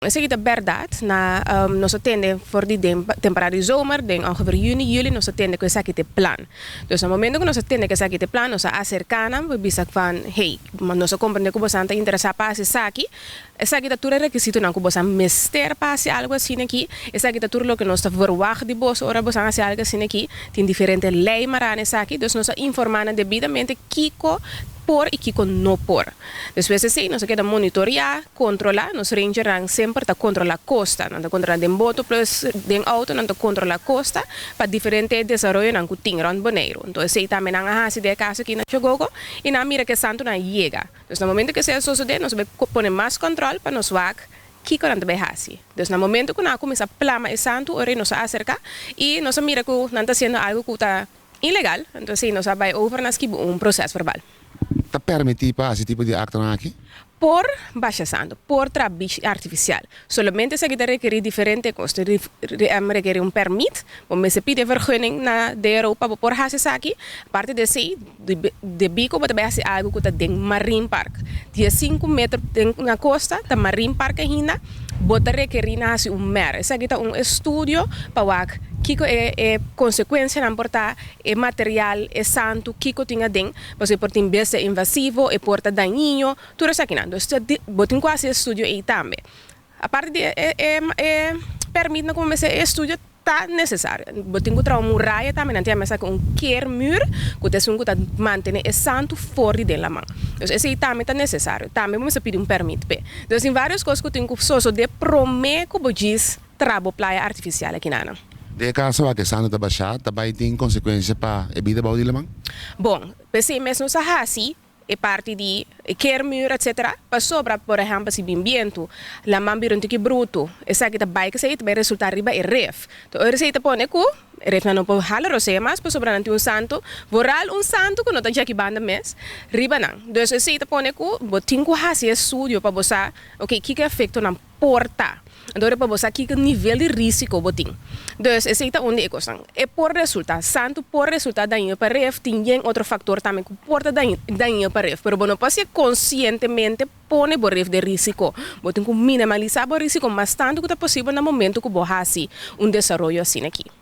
Esaki ta bèrdat. Na nos a tende for di den temporada di zomer, den ongeveer yüni, yüli nos a tende ku esaki ta e plan. Dus na momento ku nos a tende ku esaki ta e plan, nos a aserká nan pa bisa van, hey, nos a komprendé ku bosan ta interesá pa hasi esaki. Esaki ta tur e rekisitonan ku bosan mester pa hasi algu asina aki. Esaki ta tur loke nos ta verwagt di boso ora bosan hasi algu asina aki. Tin diferente lei mará na esaki. Dus nos a informá nan debidamente kiko por i kiko no por. Despues esei nos a keda monitoreá, kontrolá. Nos rangernan semper ta kontrolá kosta. Nan ta kontrolá den boto plus den outo nan ta kontrolá kosta pa diferente desaroyonan ku tin rònt Boneiru. Enton esei tambe nan a hasi den e kaso aki na Chogogo i nan a mira ku e santunan a yega. Dus na momento ku esei a sosodé nos a bai pone mas kòntròl pa nos wak kiko nan ta bai hasi. Dus na momento ku nan a kuminsá plama e santu ora nos a aserká i nos a mira ku nan ta hasiendo algu ku ta ilegal, enton esei nos a bai over na skibi un proses verbal. Ta permití pa hasi tipo di aktonan aki? Por basha santu, por traha beach artifisial. Solamente esaki ta rekerí diferente kos. Ta rekerí un pèrmit, bo mester pidi e vergunning na DRO pa bo por hasi esaki. Aparte di esei, debí ku bo ta bai hasi algu ku ta den Marine Park, diesinku meter den na kosta ta Marine Park ainda, bo ta rekerí na hasi un mer. Esaki ta un estudio pa wak kiko e konsekuensianan por ta, e material, e santu, kiko tin aden, pasobra e por tin bestia invasivo, e por ta dañiño, tur esakinan. Dus bo tin ku hasi e estudio ei tambe. Aparte di e pèrmitnan ku bo mester, e estudio ta nesesario. Bo tin ku traha un muraya tambe, nan ta yama esaki un keermuur, ku ta esun ku ta mantené e santu for di den laman. Dus esei tambe ta nesesario. Tambe bo mester pidi un pèrmit p'e. Dus tin vários kos ku tin ku sosodé promé ku bo djis traha bo playa artifisial akinanan. Den e kaso aki e santu ta bashá, ta bai tin konsekuensia pa e bida bou di laman? Bon, p'esei mes nos a hasi e parti di e keermuur etcetera, pasobra por ehempel si bin bientu, laman bira un tiki brutu, esaki ta bai kesei ta bai resulta riba e ref. Enton ora esei ta pone ku e refnan no por hala rosea mas pasobra nan tin un santu, vooral un santu ku no ta djaki banda mes, riba nan. Dus esei ta pone ku bo tin ku hasi estudio pa bo sa, oke, kiko e efektonan por ta. Anto ora pa bo sa kiko nivel di risiko bo tin. Dus esei ta un di e kosnan. E por resulta, santu por resulta daño pa ref, tin yen otro faktor tambe ku por ta daño pa ref, pero bo no por hasié konsientemente pone bo ref den risiko. Bo tin ku minimalisá bo risiko mas tantu ku ta posibel na momento ku bo hasi un desaroyo asina aki.